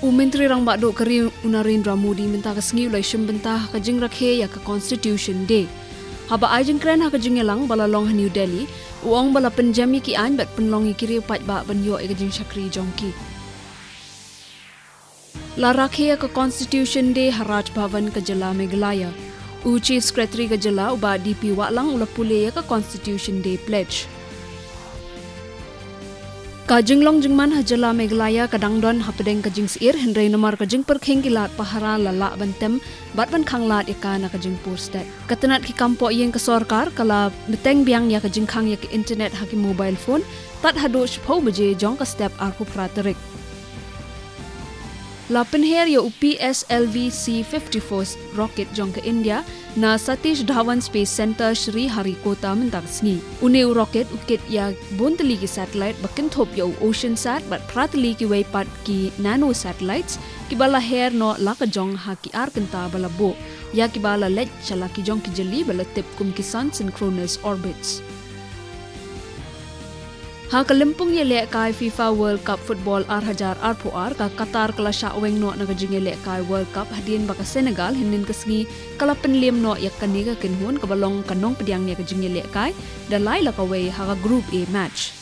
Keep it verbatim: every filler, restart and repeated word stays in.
U Myntri Rangbah Duh ka ri u Narendra Modi mynta ka sngi u la shim bynta ha ka jingrakhe ïa ka Constitution Day. Haba ai jingkren ha ka jingïalang ba la long ha New Delhi, u ong ba la pynjem ïa ki aiñ bad pynlong ïa ki riew paidbah ban ïoh ïa ka jingshakri jong ki. La rakhe ïa ka Constitution Day ha Raj Bhavan ka jylla Meghalaya. U Chief Secretary ka jylla u Bah D P Wahlang u la pule ïa ka Constitution Day Pledge. Ka jinglong jingman ha jylla Meghalaya ka dang don hapdeng ka jingsyier, hynrei namar ka jingpyrkhing ki lad pahara la lah ban tem bad ban khanglad ïa ka na ka jingpur stet. Ka tnat ki kam pohïing ka sorkar ka la bteng biang ïa ka jingkhang ïa ka internet ha ki mobile phone tad haduh shiphew baje jong ka step arphew phra tarik. La pynher ïa u P S L V C fifty-four rocket jong ka India na Satish Dhawan Space Centre, Sriharikota mynta ka sngi. Une u rocket u kit ïa bun tylli ki satellite ba kynthup ïa u OceanSat bad phra tylli kiwei pat ki nano satellites kiba la her noh la ka jong ha ki ar kynta ba la buh, ïa kiba la leit sha la ki jong ki jylli ba la tip kum ki sun synchronous orbits. Ha ka lympung ïalehkai FIFA World Cup Football ar hajar arphew ar, ka Qatar ka la shah weng noh na ka jingïalehkai World Cup hadien ba ka Senegal hynnin ka sngi ka la pynliem noh ïa kane ka kynhun kaba long ka nongpdiang ïa ka jingïalehkai da lai la kawei ha ka Group A match.